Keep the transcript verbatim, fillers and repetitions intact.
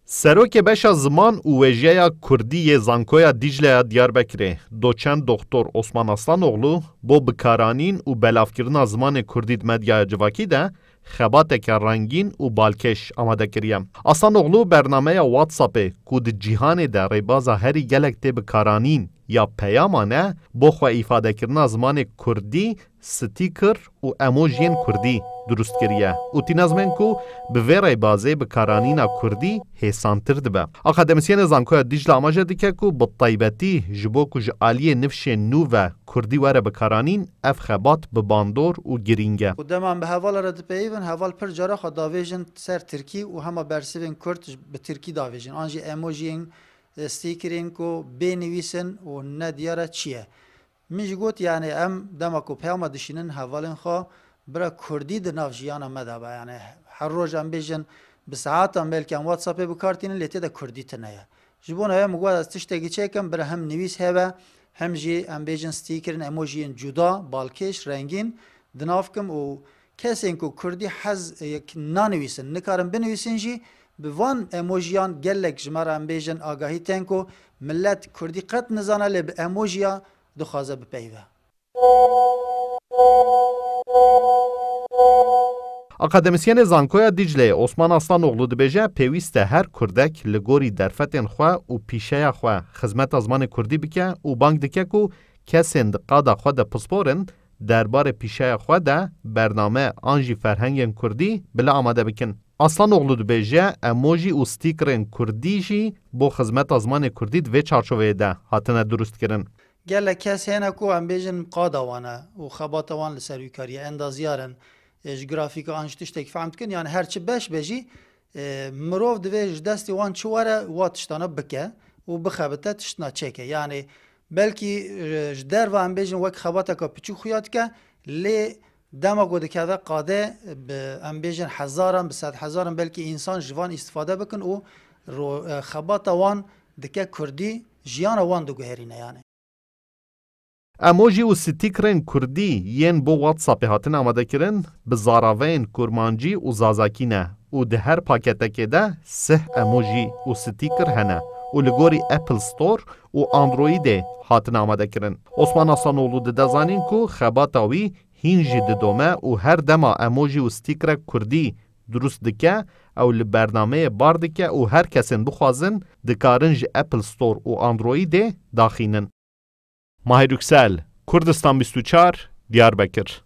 Serokê Beşa Ziman û Wêjeya Kurdî yê Zankoya Dîcle ya Diyarbekirê, doçent doktor Osman Aslanoglu, bo bikaranîn û belavkirina zimanê kurdî di medyaya civakî de xebateke rengîn û balkêş amade kiriye. Aslanoglu bernameya WhatsAppê ku di cîhanê de rêbaza herî gelek tê bikaranîn ya peyaman e, bo xwe îfadekirina zimanê kurdî stîker û emojiyên kurdî dirust kiriye û tînazmên ku bi vê rêbazê bikaranîna kurdî hêsantir dibe. Akademîsyenê Zankoya Dîcle amaje dike ku bi taybetî ji bo ku ji aliyê nifşên nû ve kurdî were bikaranîn, ev xebat bi bandor û girîng e. Ku dema em bi hevala re dipeyivin, heval pir cara xwe davêjin ser tirkî û hema bersivên kurd ji, bi tirkî davêjin. An jî emojiyên, e, stîkerên ku bê nivîsin û ne diyar e çi ye. Min jî got, yani em dema ku peyama dişînin hevalên xwe, bira kurdî di nav jiyana me de be. Yani her roj em bêjin bi saetan belkî em WhatsAppê bi kar tînin, lê tê de kurdî tune ye. Ji bona wê min got ez tiştekî çêkim, bira hem nivîs hebe, hem jî em bêjin stîkerên emojiyên cuda, balkêş, rengîn di nav kim û kesên ku kurdî hez, e, nanivîsin, nikarin binivîsin jî bi van emojiyan gelek ji me re em bêjin agahî tên ku millet kurdî qet nizane lê bi emojiya dixwaze bipeyive. Akademîsyenê Zankoya Dîcleyê Osman Aslanoglu dibêje, pêwîst e her kurdek li gorî derfetên xwe û pîşeya xwe xizmeta zimanê kurdî bike û bang dike ku kesên di qada xwe de pispor in, derbarê pîşeya xwe de bername an jî ferhengên kurdî bila amade bikin. Aslanoglu dibêje, emojî û stîkerên kurdî jî bo xizmeta zimanê kurdî di vê çarçoveyê de hatine dirustkirin. Gelek kes hene ku em bêjin qada wan e û xebata wan li ser wî kariye, endazyar in, e, ji grafîka an ji tiştekî fehm dikin, yani her çi beş be jî, e, mirov divê ji destê wan çi were, wa tiştana bike û bixebite tiştina çêke. Yani belkî, e, ji derve em bêjin wek xebateka piçûk xuya dike, lê dema ku dikeve qadê, bi, em bêjin hezaran, bi sedhezaran belkî însan ji van îstifade bikin û ro-, e, xebata wan dike kurdî, jiyana wan diguherîne yani. Emoji û stîkerên kurdî yên bo WhatsAppê hatin amadekirin, bi zaraveyên kurmancî û zazakî ne û di her paketekê de sih emoji û stîker hene û li gorî Apple Store û Androidê hatin amadekirin. Osman Aslanoglu dide zanîn ku xebata wî hîn jî didome û her dema emoji û stîkerek kurdî dirust dike, ew li bernameyê bar dike û her kesên bixwazin dikarin ji Apple Store û Androidê daxînin. Mahir Yüksel, Kurdistan bîst û çar, Diyarbekir.